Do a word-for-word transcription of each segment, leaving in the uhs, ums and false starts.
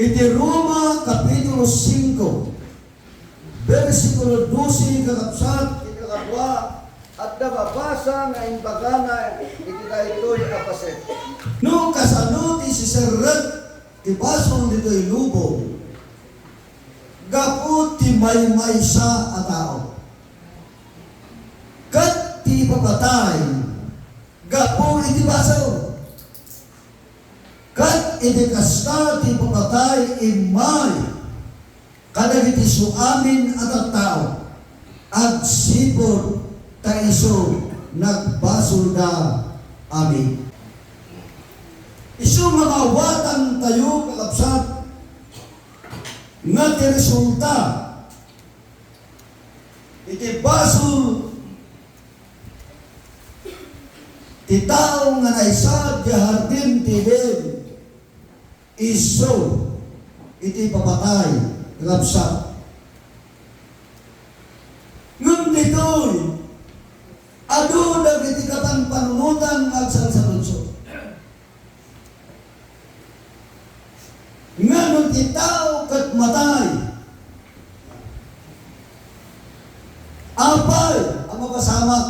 Iti Roma, Kapitulo singko, bersikulo dose, kakabsat, iti kakadua, adda babasa nga imbagana iti daytoy a paset. No kasano ti siserrek ti basol ditoy lubong, gapu ti maymaysa a tao, ket ti ipapatay gapu iti basol. Ket iti kasta, ti ipapatay immay kadagiti suamin a tattao, agsipud ta isu nagbasolda. Amen. Isu nga maawatantayo, kakabsat, nga ti resulta iti basol ti tao nga naisad ti hardin ti Eden, isu iti ipapatay, kakabsat. Ngem ditoy, adu dagiti kapanpanunotan nga agsalsalunso. Ngem ti tao ket matay, apay a mapasamak?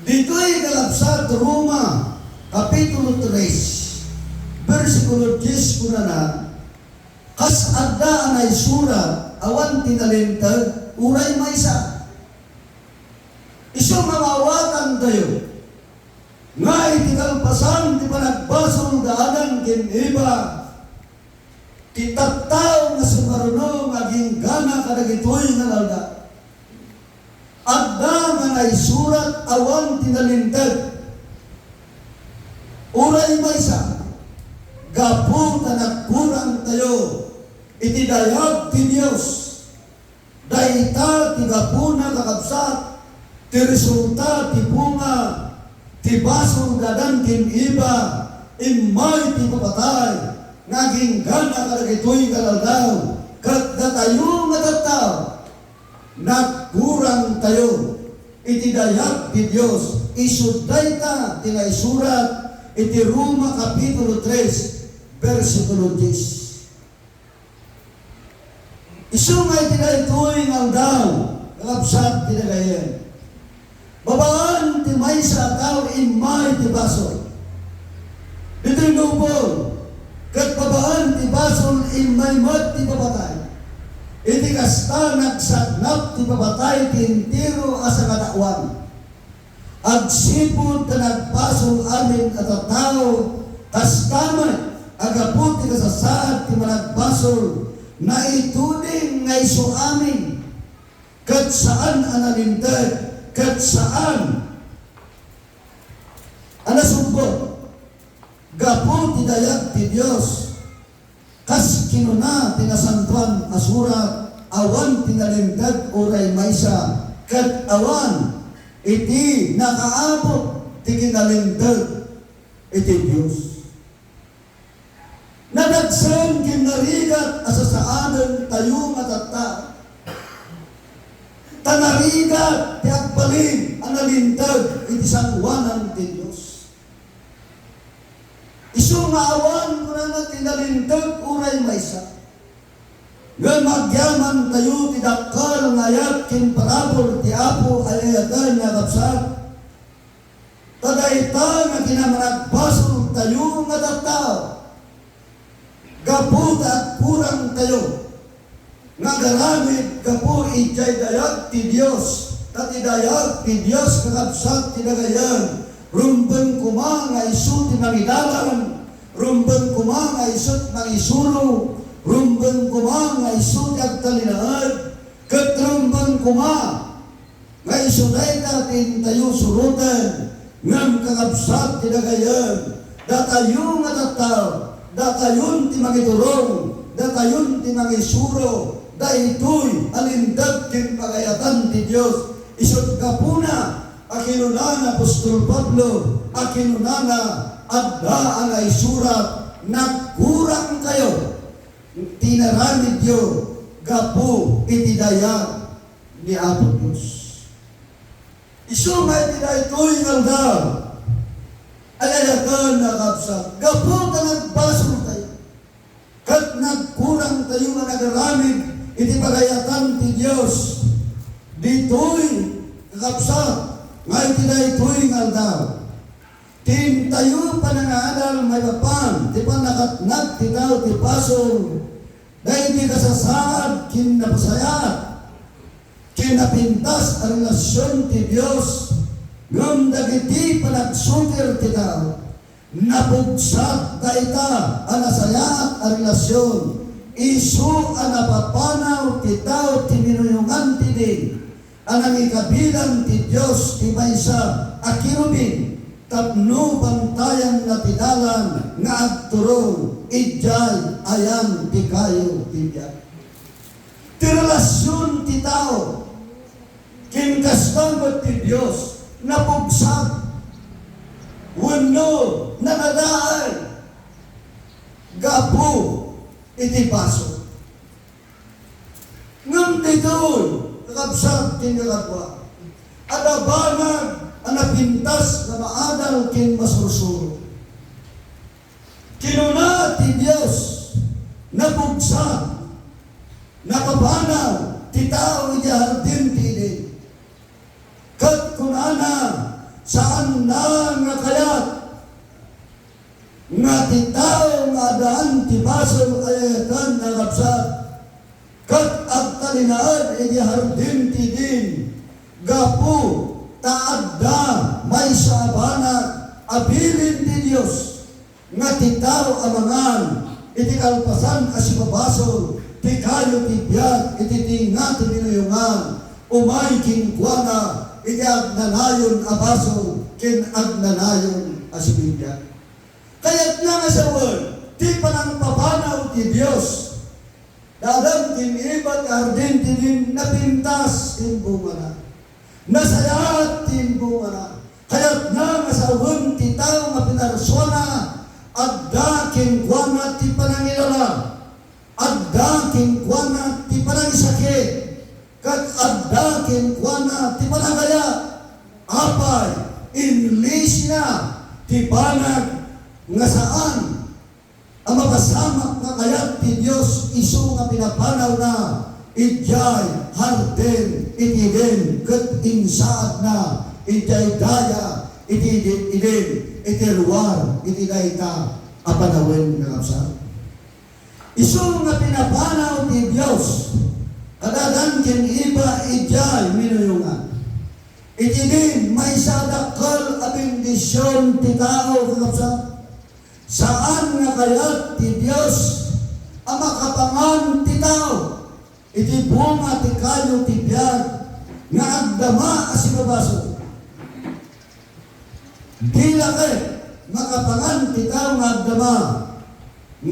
Ditoy, kakabsat, Roma, Kapitulo tres, bersikulo dies, kunana, kas adda a naisurat, awan ti nalinteg, uray maysa. Isu nga maawatantayo, nga iti kalpasan ti panagbasol da Adan ken Eva, ti tattao nga sumurot nga aginggana kadagitoy nga aldaw, adda nga naisurat, awan ti nalinteg, uray maysa, gapu ta nagkurangtayo iti dayag ti Dios. Dayta ti gapuna, kakabsat, ti resulta, ti bunga ti basol da Adan ken Eva, immay ti ipapatay nga aginggana kadagitoy nga aldaw, ket datayo nga tattao, nagkurangtayo iti dayag ti Dios. Isu dayta ti naisurat iti Roma, Kapitulo tres, bersikulo dies. Isu nga iti daytoy nga aldaw, kakabsat ti nagayyem, babaen ti maysa a tao immay ti basol ditoy lubong, ket babaen ti basol immay met ti ipapatay. Iti kasta, nagsagngap ti ipapatay ti entero a sangataoan. Agsipud ta nagbasol amin a tattao, kasta met a gapu ti kasasaad ti managbasol, naituding nga isuamin, ket saan a nalinteg, ket saan a nasubbot gapu ti dayag ti Dios. Kas kinuna ti Nasantoan a Surat, awan ti nalinteg uray maysa, ket awan iti nakaabut ti kinalinteg iti Dios. Nadagsen ken narigat a sasaadentayo nga tattao, ta narigat ti agbalin a nalinteg iti sangoanan ti Dios. Isu nga awan, kunana, ti nalinteg uray maysa. Ngem agyamantayo ti dakkel nga ayat ken parabur ti Apo a yayaten nga kabsat. Ta dayta nga kinamanagbasoltayo nga tattao, gapu ta agkurangtayo nga agaramid gapu idiay dayag ti Dios. Ta ti dayag ti Dios, kakabsat ti nagayyem, rumbeng koma nga isu ti mangidalan, rumbeng koma nga isu ti mangisuro, rumbeng koma nga isu ti agtalinaed, ket rumbeng koma nga isu dayta ti intayo suroten, ngem kakabsat ti nagayyem, datayo nga tattao, datayon ti mangiturong, datayon ti mangisuro, daytoy a linteg ken pagayatan ti Dios. Isut' gapuna a kinuna ni apostol Pablo, a kinunana, adda a naisurat, "Nagkurangkayo ti inaramidyo gapu iti dayag ni Apo Dios." Isu nga iti daytoy nga aldaw, ay-ayaten a kabsat, gapu ta nagbasoltayo, Iti pagayatan ti Dios, ditoy, kakabsat, nga iti daytoy nga aldaw, ti intayo panangaadal maipapan ti pannakatnag ti tao ti basol, daydi kasasaad ken napasayaat, ken napintas a relasion ti Dios, ngem dagiti panagsukir ti tao, napugsa dayta a nasayaat a relasion, isu a napapanaw ti tao ti minuyongan ti din a nangikabilang ti Dios ti maysa a kerubim tapno bantayanna ti dalan nga agturong idiay ayan ti kayo ti biag. Ti relasion ti tao ken kasta met ti Dios napugsa wenno nakadael gapu iti basol. Ngem ditoy, kakabsat ken kakadua, adda banag a napintas nga maadal ken masursuro. Kinuna ti Dios, napugsa, napapanaw ti tao iti hardin ti Eden. Ket kunana, saanna nga kayat nga ti tao nga addaan ti basol a ay-ayaten nga kabsat, ket agtalinaed iti hardin ti Eden, gapu ta adda maysa a banag a bilin ti Dios nga ti tao a mangan iti kalpasan a sipabasol ti kayo ti biag iti tengnga ti minuyongan, umay kenkuana iti agnanayon a basol ken agnanayon a sibibiag. Kayatna nga sawen ti panangpapanaw ti Dios. Adam ken Eva ti hardin ti Eden, napintas ti bungana. Nasayaat ti bungana. Kayatna nga sawen ti tao nga pinarsuana, adda kenkuana ti panangilala. Adda kenkuana ti panangisakit, ket adda kenkuana ti panagayat. Apay, inlisina ti banag nga saan a mapasamak nga kayat ti Dios isu nga pinapanawna idiay hardin iti Eden ket insaadna idiay daya iti Eden, iti ruar iti dayta a panawen nga kabsat. Isu nga pinapanaw ti Dios kada Adan ken Eva idiay minuyongan. Iti din maysa a dakkel a bendision ti tao, kakabsat. Saan nga kayat ti Dios a makapangan ti tao iti bunga ti kayo ti biag nga agdama a sipabasol. Di la ket makapangan ti tao nga agdama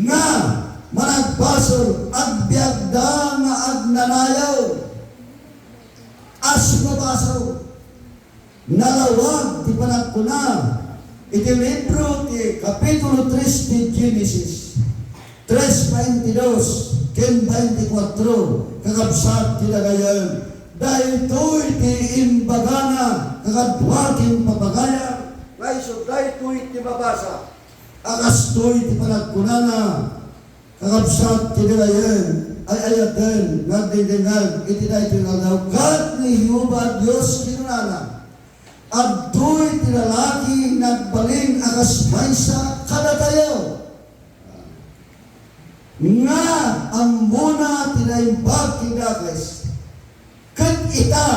nga managbasol, agbiagda nga agnanayon a sipabasol. Nalawag ti panagkuna iti libro ti Kapitulo tres ti Genesis, tres veintidos ken veinticuatro, kakabsat ti dagayen. Daytoy ti imbagana, kakadua ken papagayam, nga isu daytoy ti mabasa. A kastoy ti panagkunana, kakabsat ti dagayen, ay-ayaten nga agdengdengngeg iti daytoy nga aldaw. Ket ni Jehovah Dios kinunana, "Adtoy ti lalaki nga agbalin a kas maysa kadatayo, nga ammona ti naimbag ken dakes." Ket ita,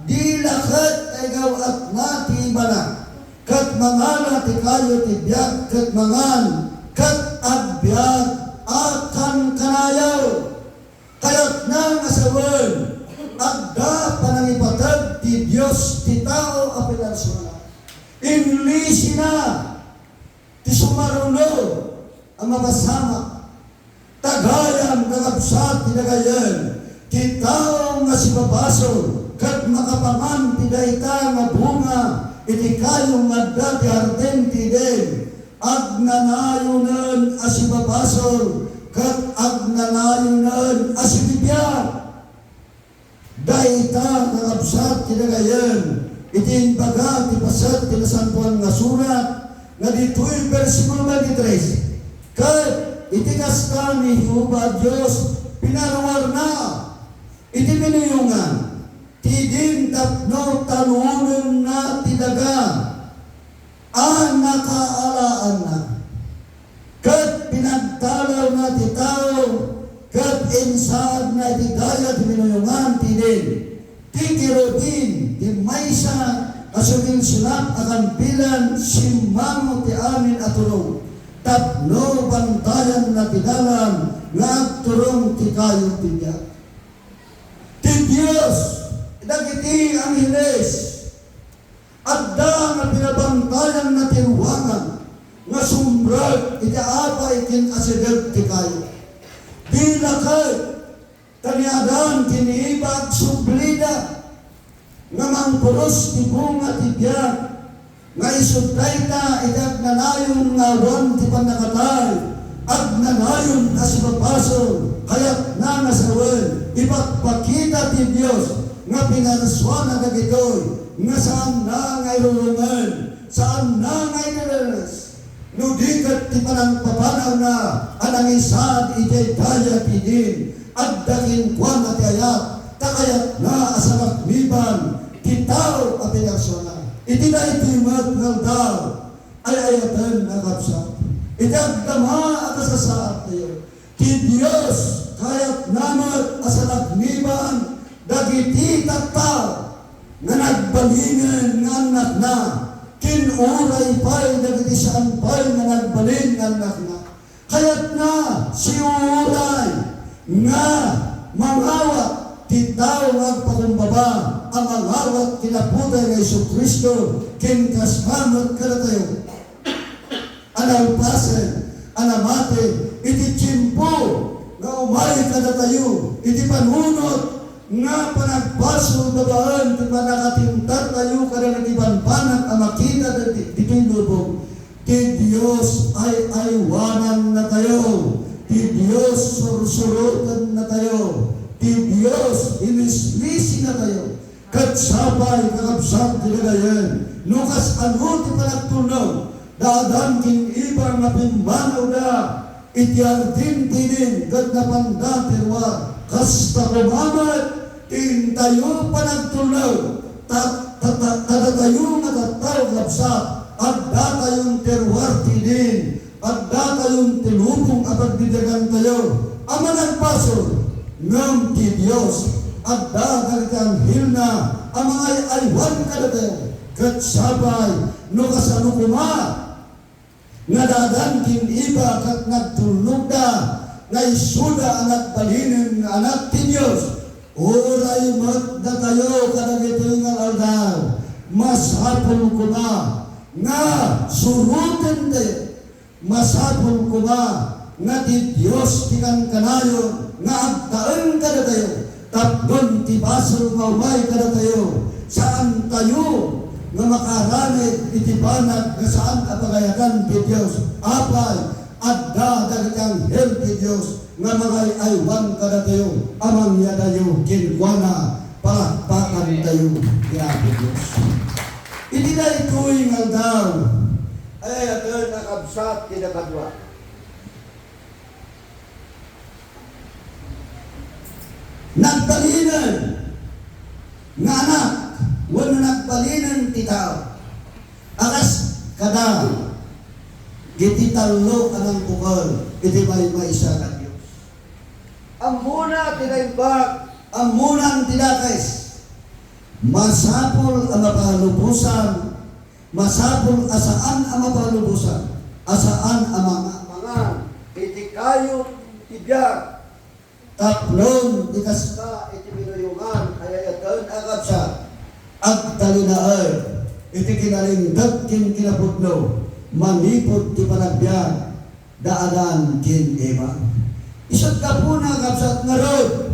di la ket naigaw-atna ti ibana, ket mangana ti kayo ti biag, ket mangan, ket agbiag a kankanayo. Kayatna nga sawen, adda panangipateg ti Dios ti tao a pinarsuana. Inlisina ti sumaruno a mapasamak. Tagayam, kakabsat ti dagayen, ti tao nga sipabasol ket makapangan ti dayta nga bunga iti kayo nga adda ti hardin ti Eden, agnanayonen a sipabasol ket agnanayonen a sibibiag. Dayta, kakabsat ti dagayen, iti imbaga ti paset ti Nasantoan nga Surat nga ditoy bersikulo twenty-three, ket iti kasta ni Jehovah Dios pinaruarna Iti minuyongan ti Eden tapno talonenna ti daga a nakaalaanna. Ket pinagtalawna ti tao, ket insaadna iti daya ti minuyongan ti Eden ti kerubim, ti maysa a sumilsilap a kampilan, simmango ti amin a turong, tapno bantayanna ti dalan nga agturong ti kayo ti biag. Ti Dios, dagiti angheles, adda nga pinabantayanna ti ruangan nga sumrek iti apay ken asideg ti kayo. Dina ket ta ni Adan ken ni Eva agsublida nga mangpuros ti bunga ti biag, nga isut' dayta iti agnanayon nga awan ti pannakatay, agnanayon a sipapasol, kayatna nga sawen, ipakpakita ti Dios nga pinarsuana dagitoy nga saanna nga irurungen, saanna nga irereres. No di ket ti panangpapanawna a nangisaad idiay daya ti Eden, adda kenkuana ti ayat, ta kayatna a salakniban ti tao a pinarsuana. Iti daytoy met nga aldaw, ay-ayaten a kabsat, iti agdama a kasasaadtayo, ti Dios kayatna met a salakniban dagiti tattao nga nagbalinen nga annakna, ken uray pay dagiti saan pay nga nagbalin nga annakna. Kayatna siuray nga mangawat ti tao nga agpakumbaba a mangawat ken Apota nga Jesu-Cristo ken kasta met kadatayo a nalpasen a namati iti tiempo nga umay kadatayo iti panunot nga panagbasol babaen ti pannakatentartayo kadagiti bambanag a makita ditoy lubong. Ti Dios ay-aywannatayo. Ti Dios sursurotennatayo. Ti Dios ilislisinatayo. Ket sapay, kakabsat, ti gagayen, no kasano ti panagtulnog da Adan ken Eva nga pimmanawda iti Hardin ti Eden ket napanda ti ruar, kasta koma met ti intayo panagtulnog, ta, ta, ta, kadatayo nga tattao, kabsat, addatayon ti ruar ti Eden, addatayon ti lubong a pagbibiagantayo a managbasol, ngem ti Dios, adda dagiti anghelna a mangay-aywan kadatayo, ket sapay no kasano koma nga da Adan ken Eva ket nagtulnogda nga isuda a nagbalinen nga anak ti Dios. Uray met datayo kadagitoy nga aldaw, masapul koma nga surotentayo. Masapul koma nga ti Dios ti kankanayon nga agtaeng kadatayo, tapno ti basol nga umay kadatayo, saantayo nga makaaramid iti banag nga saan a pagayagan ti Dios. Apay, adda dagiti anghel ti Dios nga mangay-aywan kadatayo a mangyadayo kenkuana. Palakpakantayo ti Apo Dios. Iti daytoy nga aldaw, ay-ayaten a kabsat ti nakadua. Nagbalinen nga anak wenno nagbalinen ti tao a kas kada iti tallo a nangbukel iti maymaysa nga Dios. Ammona ti naimbag, ammonan ti dakes. Masapul a mapalubosan, masapul a saan a mapalubosan, a saan a manga-, mangan iti kayo ti biag. Tapno ti kasta iti minuyongan a ay-ayaten a kabsat, agtalinaed iti kinalinteg ken kinapudno manipud ti panagbiag da Adan ken Eva. Isu ti gapuna, kabsat, ngarud,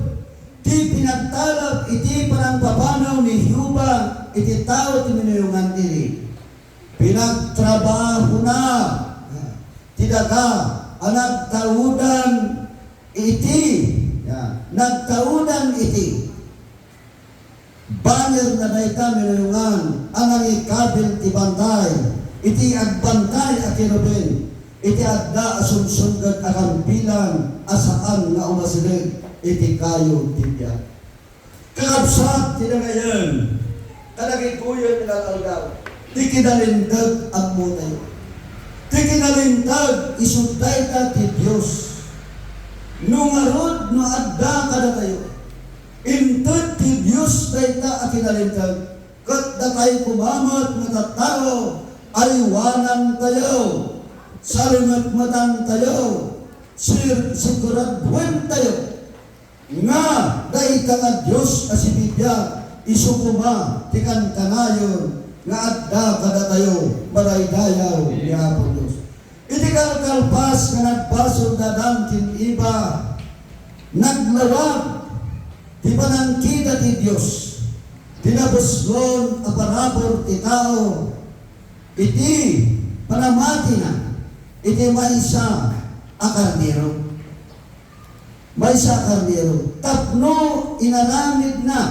ti pinagtalek iti panangpapanaw ni Jehovah iti tao ti minuyongan idi. Pinagtrabahona ti daga a nagtaudan iti, ya, nagtaudan iti. Banner na dayta minuyongan a nangikabil ti bantay iti agbantay a kerubim iti adda a sumsumged a kampilan a saan nga umasideg iti kayo ti biag. Kakabsat ti dagayen, kadagitoyen nga aldaw, ti kinalinteg ammotayo. Ti kinalinteg isu dayta ti Dios. No ngarud no adda kadatayo, inted ti Dios dayta a kinalinteg, ket datay koma met nga tattao, aywanantayo, salimetmetantayo, sir-, siguraduentayo nga dayta nga Dios a sibibiag, isu koma ti kankanayon nga adda kadatayo. Madaydayaw ni Apo Dios. Iti kalkalpas nga nagbasol da Adan ken Eva, naglawag ti panangkita ti Dios, ti nabuslon a parabur ti tao iti panamatina iti maysa a karnero. Maysa a karnero. Tapno inaramidna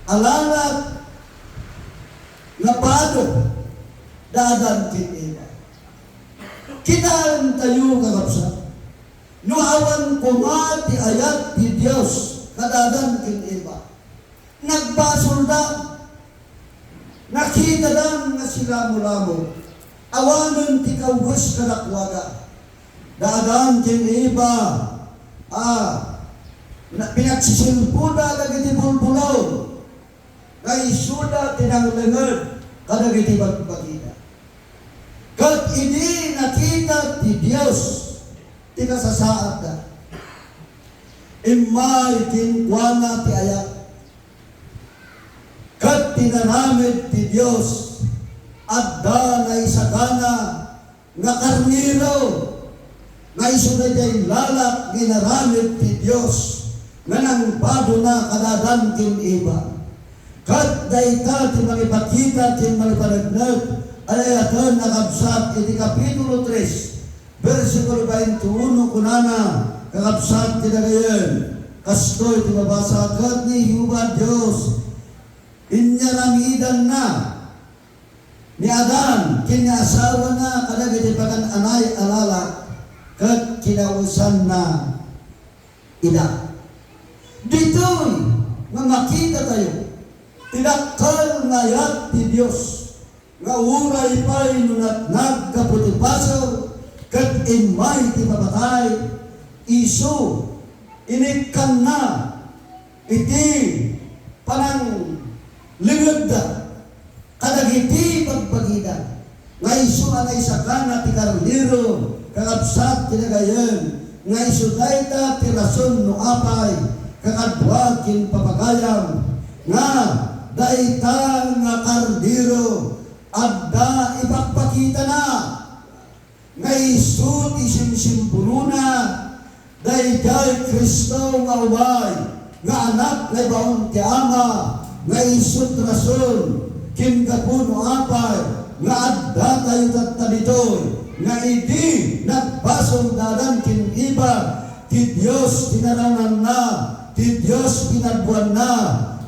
a lalak nga bado da Adan ken Eva. Kitaentayo, kakabsat, no awan koma ti ayat ti Dios kada Adan ken Eva, nagbasolda. Nakitadan nga silamulamo. Awanen ti kawes kadakuada. Da Adan ken Eva, a, na, pinagsisilpoda dagiti bulbulaw nga isuda ti nanglenged kadagiti bagbagida. Ket idi nakita ti Dios ti kasasaadda, immay kenkuana ti ayat. Ket tinaramid ti Dios, adda naisagana nga karnero nga isu daydiay lalak nga inaramid ti Dios nga nangbadona kada Adan ken Eva. Ket dayta ti mangipakita ken mangipaneknek a ayaten a kabsat iti Kapitulo tres, bersikulo baintiuno, kunana, kakabsat ti dagayen, kastoy ti mabasa: Ket ni Jehovah Dios, inyaramidanna ni Adan ken ni asawana kadagiti pagan-anay a lalak, ket kinawesanna ida. Ditoy nga makitatayo ti dakkel nga ayat ti Dios, nga uray pay no natnag gapu ti basol ket immay ti papatay, isu inikkanna iti pananglingedda kadagiti bagbagida, nga isu a naisagana ti karnero, kakabsat ti dagayen, nga isu dayta ti rason no apay kakadua ken papagayam nga dayta nga karnero adda ipakpakitana nga isu ti simsimbolona daydiay Cristo nga umay nga Anak nga ibaon ti Ama, nga isu ti rason ken gapu no apay nga addatayo tatta ditoy, nga idi nagbasol da Adan ken Eva, ti Dios tinaranganna, ti Dios pinadbuanna,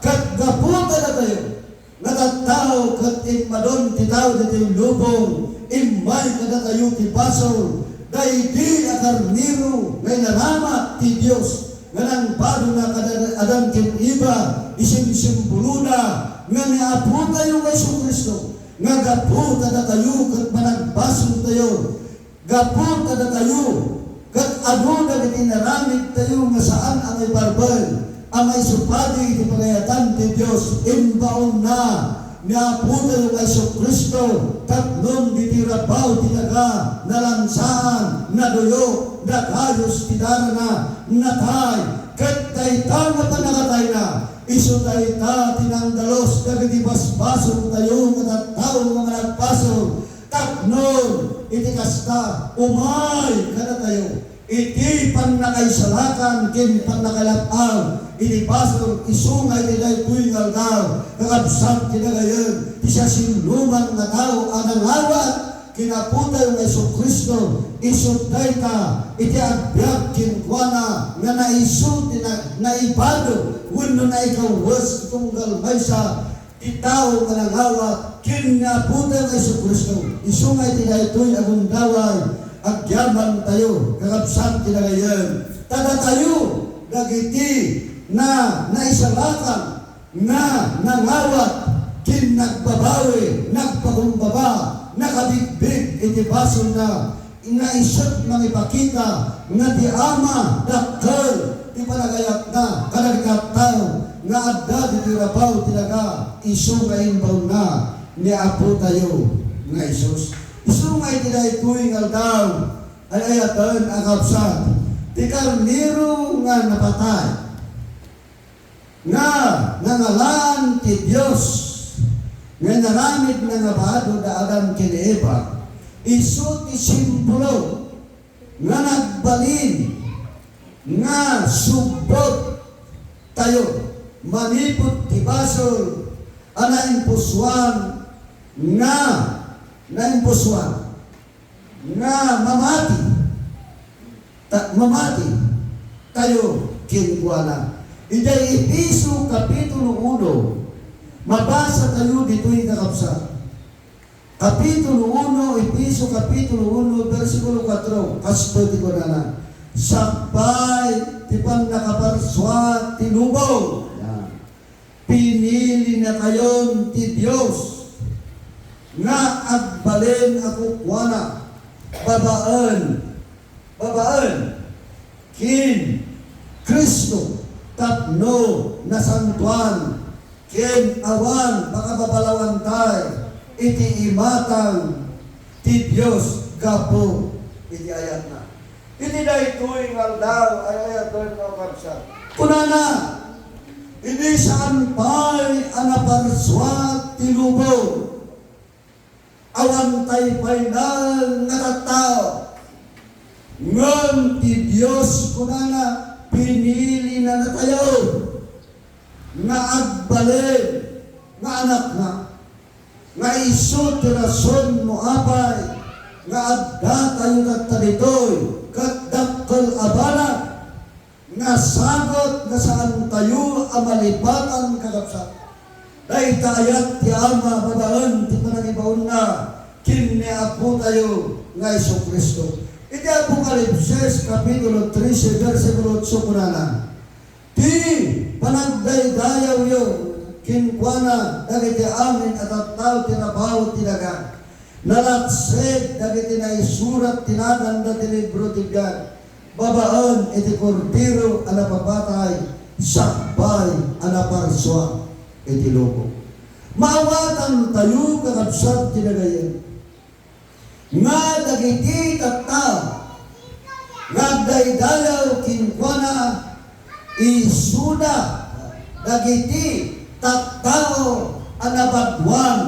ket gapu kadatayo, nga tattao ket immadon ti tao ditoy lubong, immay kadatayo ti basol daydi a karnero nga inaramat ti Dios, nga nangbadona kada Adan ken Eva, isimsimbolona nga ni Apotayo nga Jesu-Cristo, nga gapu kadatayo ket panagbasoltayo, gapu kadatayo, ket adu dagiti inaramidtayo nga saan a maiparbeng a maisupadi iti panayatan ti Dios. Imbaonna ni Apotayo nga Jesu-Cristo tapno ditoy rabaw ti daga, nalansaan, naduyok, nagayos ti darana, natay, ket dayta nga pannakatayna, isu dayta ti nangdalus dagiti basbasoltayo nga tattao nga managbasol. Tapno iti kasta, umay kadatayo iti pannakaisalakan ken pannakailap-aw iti basol, isu nga iti daytoy nga aldaw, kakabsat ti dagayen, ti siasinoman nga tao a nangawat ken Apotayo nga Jesu-Cristo, isu dayta iti agbiag kenkuana nga naisu ti na-, naibado wenno naikawes ti tunggal maysa ti tao nga nangawat ken ni Apotayo nga Jesu-Cristo. Isu nga iti daytoy a gundaway, agyamantayo, kakabsat ti dagayen. Ta datayo dagiti na naisalakan, nga nangawat, ken nagbabawi, nagpakumbaba, nakabigbig iti basolna, nga isu ti mangipakita nga ti Ama dakkel ti panagayatna kadagiti tattao nga adda ditoy rabaw ti daga, isu nga imbaonna ni Apotayo nga Jesus. Isu nga iti daytoy nga aldaw, ay-ayaten a kabsat, ti karnero nga napatay, nga nangalaan ti Dios, nga inaramidna nga bado da Adan ken Eva, isu ti simbolo nga nagbalin nga subbot tayo manipud ti basol a naimpusoan, nga naimpusoan nga mamati, ta-, mamati tayo kenkuana. Idiay Efeso Kapitulo uno, mabasa tayo ditoy, kakabsat. Kapitulo uno, Efeso Kapitulo uno, bersikulo kuatro, kastoy ti kunana, "Sakbay ti pannakaparsua ti lubong." Yan. Pinilinatayon ti Dios nga agbalin a kukuana babaen, babaen ken Cristo tapno nasantoan ken awan pakababalawantay iti imatang ti Dios gapu iti ayatna. Iti daytoy nga aldaw, ay-ayaten a kabsat, kunana, "Idi saan pay a naparsua ti lubong, awan tay pay laeng nga tattao, ngem ti Dios," kunana, "pinilinatayo nga agbalin nga anakna." Nga isu ti rason no apay nga adda tayo tatta ditoy, ket dakkel a banag nga sagut nga saan tayo a malipatan, kakabsat. Dayta ayat ti Ama babaen ti panangibaonna ken ni Apo tayo nga Jesu-Cristo. Iti Apokalipsis, Kapitulo trese, bersikulo otso, kunana, Ti panagdaydayawyo kenkuana dagiti amin a tattao ti rabaw ti daga, nalagsik dagiti naisurat ti naganna ti libro ti biag babaen iti Kordero a napapatay sakbay a naparsua iti lubong. Maawatantayo, kakabsat, ti nagayan. Nga dagiti tattao nga agdaydayaw kenkuana, isuda dagiti tattao a nabaduan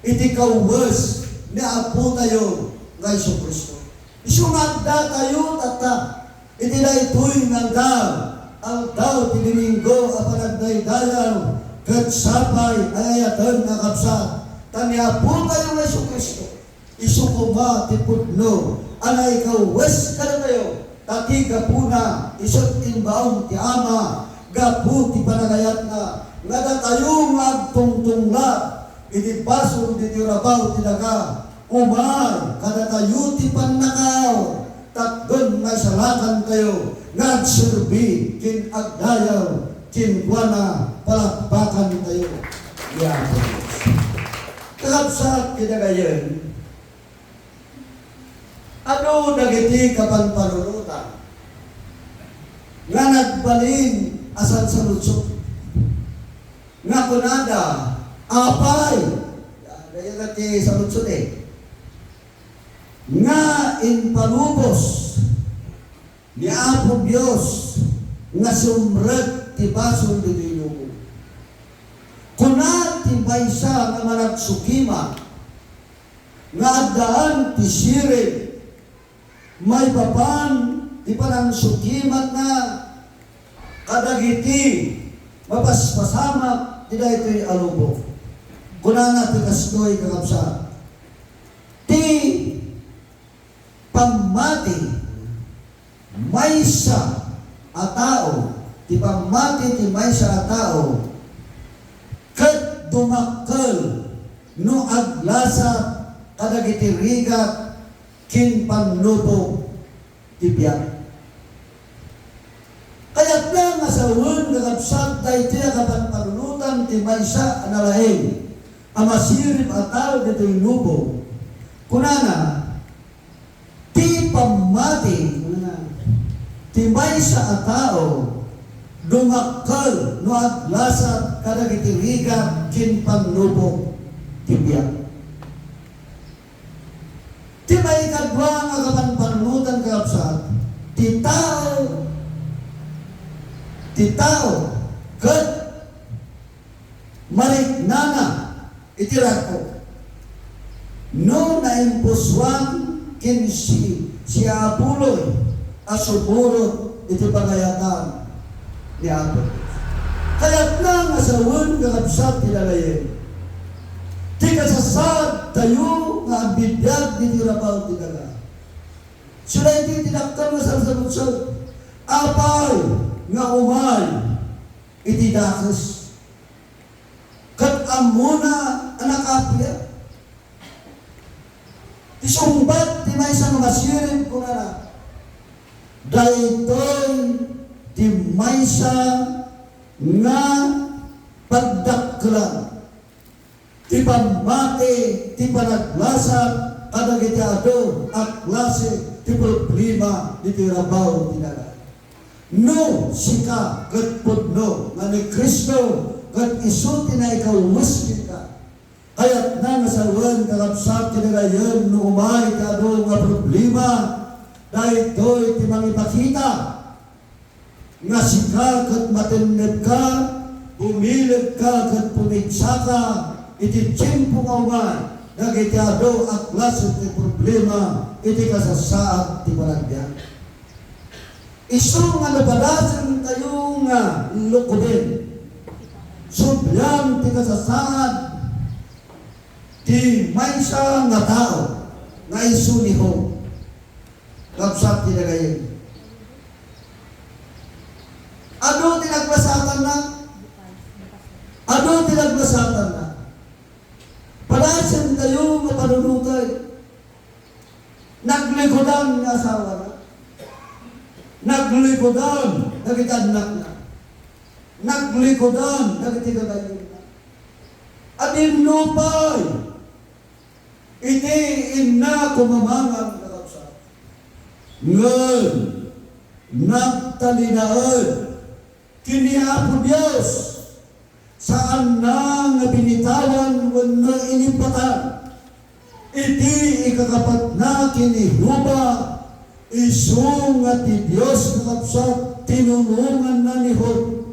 iti kawes ni Apotayo nga Jesu-Cristo. Isu nga addatayo tatta iti daytoy nga aldaw, aldaw ti Domingo a panagdaydayaw, ket sapay a ay-ayaten a kabsat, ta ni Apotayo nga Jesu-Cristo, isu koma ti pudno a naikawes kadatayo, ta ti gapuna isu ti imbaon ti Ama gapu ti panagayatna, nga datayo nga agtungtungla iti basol ditoy rabaw ti daga, umay kadatayo ti pannakaawat, tapno maisalakantayo nga agserbi ken agdayaw kenkuana. Palakpakantayo ni Apo Dios. Kakabsat, kinagayen, adu dagiti kapanpanunotan nga nagbalin a sansaludsod nga kunada, apay, dayta ti saludsod, eh, nga impalubos ni Apo Dios nga sumrek ti basol ditoy lubong. Kuna ti maysa nga managsukimat nga addaan ti siring maipapan ti panangsukimatna kadagiti mapaspasamak ti daytoy a lubong. Kunana ti kastoy, kakabsat, ti pammati maysa a tao, ti pammati ti maysa a tao, ket dumakkel no aglasat kadagiti rigat ken pannubog ti biag. Kayatna nga sawen maysa a nalaing a masirib a tao ditoy lubong. Kunana, ti pammati, kunana, ti maysa a tao dumakkel no aglasat kadagiti rigat ken pannubok ti biag. Ti maikadua nga kapanpanunotan, kakabsat, ti tao, ti tao ket mariknana iti ragko. No naimpusuan ken si, si Apuloy a sumurot iti pangayatan ni Apo Dios. Kayatna nga sawen, kakabsat, ti lalayen ti kasasaadtayo nga agbibiag ditoy rabaw ti daga. Sulayen ti dakkel nga sarsarutso, apay nga umay iti dakes. Ket ammona a nakapuya. Ti sungbat ti maysa nga masirib, kunana, daytoy ti maysa nga pagdakkelan ti pammati, ti panaglasat kadagiti adu a klase ti problema ditoy rabaw ti daga. No sika ket pudno nga ni Cristo ket isu ti naikawes kenka, kayatna nga sawen, kakabsat, ti lalayen no umay ti adu nga problema, daytoy ti mangipakita nga sika ket matennegka, bumilegka ket pumigsaka iti tiempo nga umay dagiti adu a klase ti problema iti kasasaad ti panagbiag. Isu nga no padasentayo nga lukoben, sublian ti kasasaad ti maysa nga tao nga isu ni Job. Kabsat ti dagayen. Adu ti naglasatanna. Adu ti naglasatanna. Padasentayo nga panunotay. Naglikudan nga asawana. Naglikudan dagiti annakna. Naglikudan dagiti gagayyemna. Adinno pay iti inna kumamangan, kakabsat. Ngem nagtalinaed ken ni Apo Dios, saanna nga binitawan wenno inibatan iti ikakapatna ken ni Jehovah, isu nga ti Dios, kakabsat, tinulonganna ni Job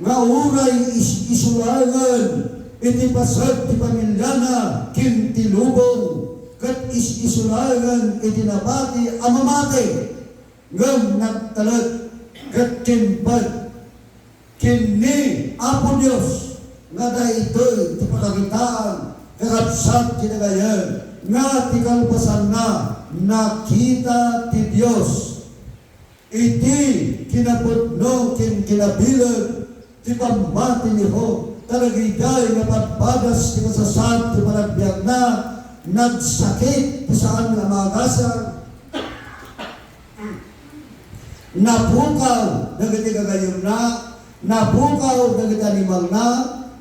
nga uray is-, isu laengen iti paset ti pamiliana ken ti lubong, ket is-, isu laengen iti nabati a mamati, ngem nagtalek ket kimpet ken ni Apo Dios nga daytoy ti pakakitaan, kakabsat, ti dagayen nga ti kalpasanna, nakita ti Dios iti kinapudno ken kinabileg ti pammati ni Job. Kadagitoy nga padpadas ti kasasaad ti panagbiagna, nagsakit ti saan nga maagasar, napukaw dagiti gagayyemna, napukaw dagiti animalna,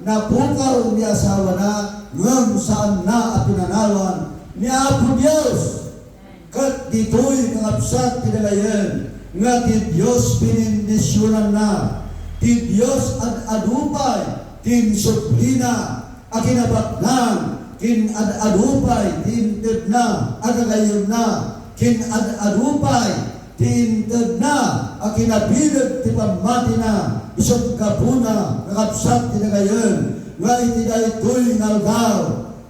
napukaw ni asawana, ngem saanna a pinanawan ni Apo Dios. Ket ditoy, kakabsat, ti dagayen nga ti Dios binindisionanna. Ti Dios ad-adu pay ti insublina a kinabaknang, ken ad-adu pay ti intedna a gagayyemna, ken ad-adu pay ti intedna a kinabileg ti pammatina, isut' gapuna, kakabsat, ti dagayen nga iti daytoy nga aldaw,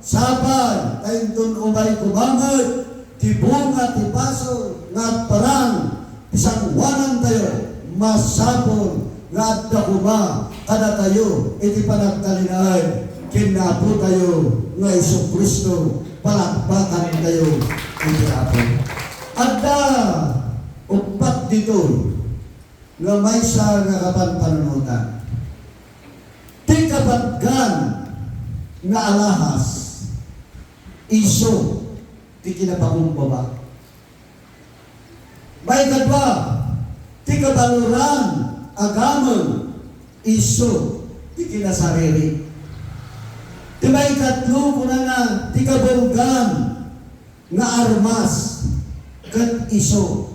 sapay ta inton umay koma met ti bunga ti basol nga agparang ti sangoanantayo, masapul nga adda koma kadatayo iti panagtalinaed ken ni Apotayo nga Jesu-Cristo. Palakpakantayo iti Apo. Adda uppat ditoy nga maysa nga kapanpanunotan. Ti kabatgan nga alahas, isu ti kinapakumbaba. Maikadua, ti kabaloran a gameng, isu ti kinasariri. Ti maikatlo, kunana, ti kabulgan nga armas ket isu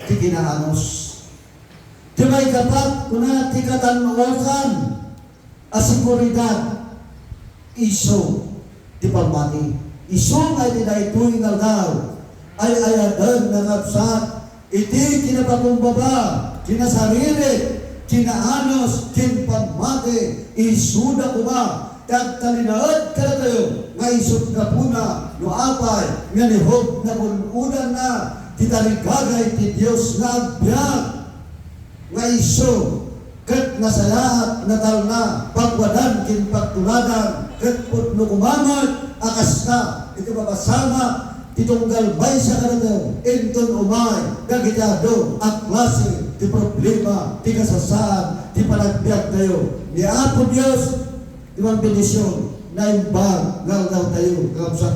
ti kinaanus. Ti maikapat, kuna, ti katan-okan a seguridad isu ti pammati. Isu nga iti daytoy nga aldaw, ay-ayaten nga kabsat iti kinapakumbaba, kinasaririt, kinaanus, ken pammati, isuda koma ti agtalinaed kadatayo nga isut' gapuna no apay nga ni Job nagun-odanna ti tarigagay ti Dios nga agbiag. Nga isu ket nasayaat, natalna, pagwadan ken pagtuladan, ket pudno koma met a kasta iti mapasamak ti tunggal maysa kadatayo inton umay dagiti adu a klase ti problema, ti kasasaan ti panagbiagtayo. Ni Apo Dios ti mangbendision, naimbag nga aldawtayo, kakabsat.